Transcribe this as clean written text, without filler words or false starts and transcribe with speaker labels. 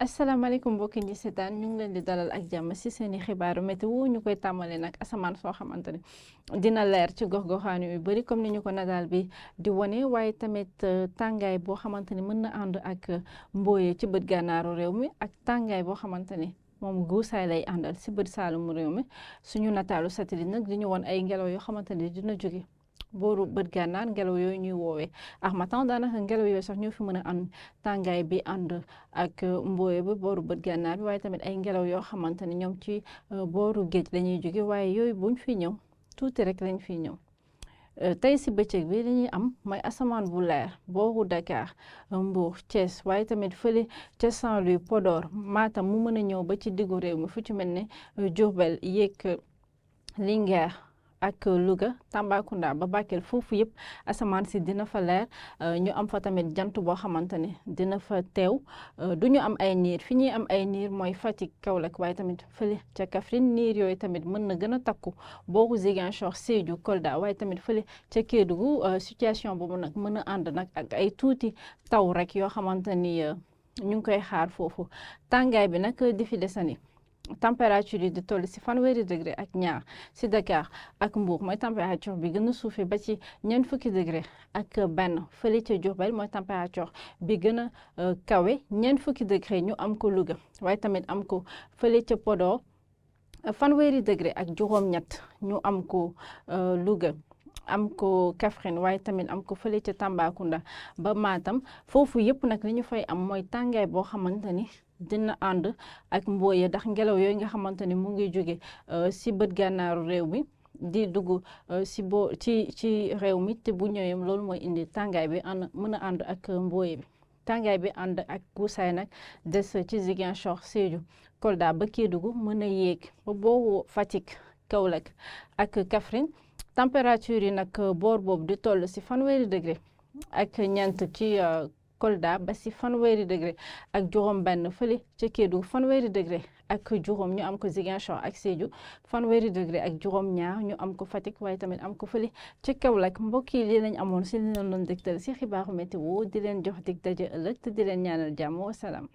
Speaker 1: asalaamaaleykum mbokki ñi seetaan ñu ngi leen di dalal ak jàmm ci seeni xibaaru météo ñu koy tàmmale nag asamaan soo xamante ne dina leer ci gox-goxaan yu bëri comme ni ñu ko nataal bi di wane waaye tamit tàngaay boo xamante ne mën na ànd ak mbooye ci bët gànnaaru réew mi ak tàngaay boo xamante ne moom guusaay lay àndal ci bët saalumu réew mi suñu nataalu satellite nag di ñu woon ay ngelaw yoo xamante ne dina jóge booru bët gànnaar ngelaw yooyu ñuy woowee harmattan daanaka ngelaw yooyu sax ñoo fi mën a am tàngaay bi ànd ak mbooye bi booru bët gànnaar bi waaye tamit ay ngelaw yoo xamante ne ñoom ci booru géej lañuy jóge waaye yooyu buñ fi ñëw tuuti rek lañ fi ñëw tey si bëccëg bi li ñuy am mooy asamaan bu leer booru Dakar Mbour Thiès waaye tamit fële ca Saint-Louis Podor Matam mu mën a ñëw ba ci diggu réew mi fu ci mel ne Diourbel yéeg Linguère ak Louga Tambacounda ba Bakel foofu yëpp asamaan si dina fa leer ñu am fa tamit jant boo xamante ne dina fa teew du ñu am ay niir fi ñuy am ay niir mooy Fatick Kaolack waaye tamit fële ca Kaffrine niir yooyu tamit mën na gën a takku booru Ziguinchor Sédhiou Kolda waaye tamit fële ca Kédougou situation boobu nag mën a ànd nag ak ay tuuti taw rek yoo xamante ni ñu ngi koy xaar foofu tàngaay bi nag di fi desani température yi di toll si fanweeri degré ak ñaar si Dakar ak Mbour mooy température bi gën a suufee ba ci ñeent fukki degré ak benn fële ca Diourbel mooy température bi gën a kawe ñeent fukki degré ñu am ko Louga waaye tamit am ko fële ca Podor fanweeri degré ak juróom-ñett ñu am ko Louga am ko Kaffrine waaye tamit am ko fële ca Tambacounda ba Matam foofu yëpp nag li ñu fay am mooy tàngaay boo xamante ni dina ànd ak mbooye ndax ngelaw yooyu nga xamante ni mu ngi jóge si bët gànnaaru réew mi di dugg ci réew mi te bu ñëwee loolu mooy indi tàngaay bi mën a ànd ak mbooye bi tàngaay bi ànd ak guusaay nag des ci Ziguinchor Sédhiou Kolda ba Kédougou mën a yéeg ba booru Fatick Kaolack ak Kaffrine température yi nag boor boobu di toll si fanweeri degré ak ñeent ci Kolda ba si fanweeri degré ak juróom benn fële ca Kédougou fanweeri degré ak juróom ñu am ko Ziguinchor ak Sédhiou fanweeri degré ak juróom ñaar ñu am ko Fatick waaye tamit am ko fële ca Kaolack mbokk yi lii lañ amoon si li leen doon dégtal si xibaaru météo di leen jox dig daje ëllëg te di leen ñaanal jàmm wa salaam